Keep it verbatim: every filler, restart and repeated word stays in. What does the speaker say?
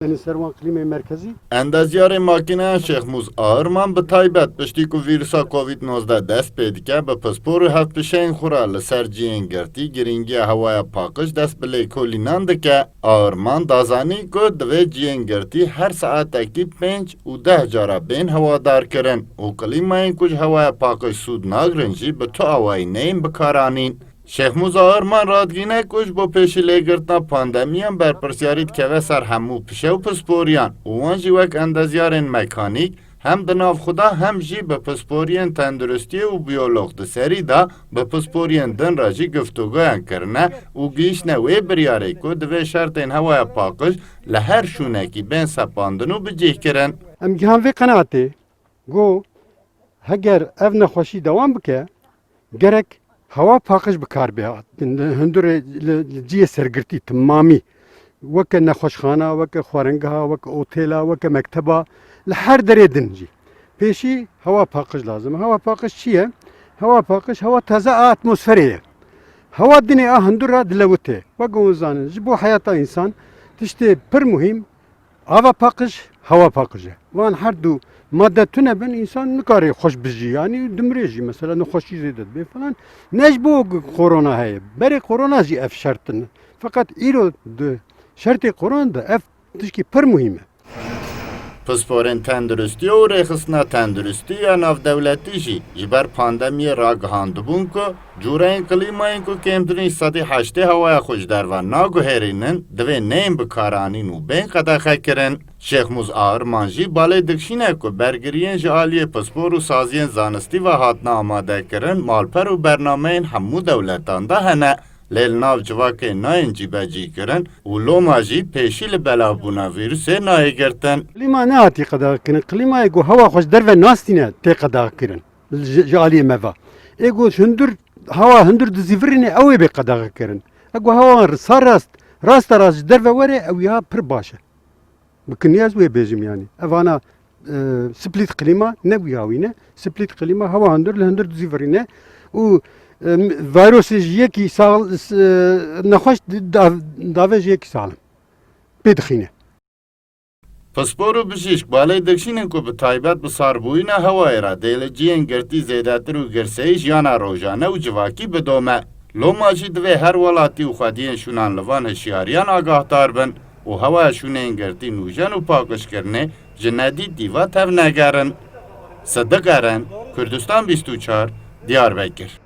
Tenê ser wan klîmeyê merkezî. Endezyarê makîneyan Şêxmûz Ağırman bi taybet piştî ku vîrusa Covid nozdeh dest pê dike, bi pispor û hevpişeyên xwe re li ser cihên girtî girîngiya hewaya paqij dest bi lêkolînan dike. Ağırman da zanîn ku divê cihên girtî her saetekî pênc û deh cara bên hewadar kirin û klîmayên ku ji hewaya paqij sûd nagrin jî bi tu awayî neyên bikaranîn. Şêxmûz Ağırman radigihîne ku ji bo pêşî lêgirtina pandemiyan berpirsyarî dikeve ser hemû pişe û pisporiyan û wan jî wek endezyarên mekanîk hem di nav xwe de hem jî bi pisporiyên tenduristiyê û biyolog di serî de bi pisporiyên din re jî guftûgoyan kirine û gihîştine wê biryarê ku divê şertên hewaya paqij li her şûnekî bên sepandin û bicihkirin. Em gihan vê qenaetê ku heger ev nexweşî dewam bike, gerek hewa paqij bi kar bê, li hundirê, li, li cihê sergirtî timamî, weke nexweşxana, weke xwaringeha, weke otêla, weke mekteba, li her derê din jî. Pêşî hewa paqij lazim e. Hewa paqij çi ye? Hewa paqij hewa taze a atmosferê ye. Hewa dinê a hundir re dilewite. Weke hûn zanin, ji bo heyata însan tiştê pir muhîm, ava paqij, hewa paqij e. Van her du madde tune bin, însan nikare xweş bijî, yanî dimirê jî, mesela nexweşî zêde dibe falan. Ne ji bo korona heye, berê korona jî ev şert in. Feqet îro di şertê korona de ev tişkî pir muhîm e. Pisporên tenduristiyê û rêxistina tenduristî ya navdewletî jî ji ber pandemiyê ragihandibûn ku cûreyên klîmayên ku kêmtirîn sedî heştê hewaya xwe ji derve naguherînin, divê neyên bikaranîn û bên qedexekirin. Şêxmûz Ağırman jî balê dikişîne ku bergiriyên ji aliyê pispor û saziyên zanistî ve hatine amadekirin, malper û bernameyên hemû dewletan de hene. Lê li nav civakê nayên cîbecîkirin û loma jî pêşî li belavbûna vîrusê nayê girtin. Klîma nehatî qedexekirin. Klîmayê ku hewa xwe ji derve nastîne tê qedexekirin. Ji, ji aliyê me ve. Ê ku hundir, hewa hundir dizîvirîne, ew ê bê qedexekirin. E ku hewa sar rast, rasta rast ji derve were, ew ya pir baş e. Bi kiniyaz wê bêjim yanî. Evana, e, split klîma ne wî hawî ne. Split klîma hewa hundir li hundir dizîvirîne û, e, vayrosê ji yekî sağ, e, nexweş di-, dav-, davê ji yekî salim pê dixîne. Pispor û bijîşk balê dikişînin ku bi taybet bi sarbûyîna hewayê re dê li cihên girtî zêdetir û girseyî jiyana rojane û civakî bidome. Loma jî divê her welatî û xwediyên şûnan li van hişyariyan agahdar bin û hewa şûnên girtî nûjen û paqijkirinê ji nedîtî ve tevnegerin. Sidiq Eren, Kurdistan bîst û çar, Diyarbekir.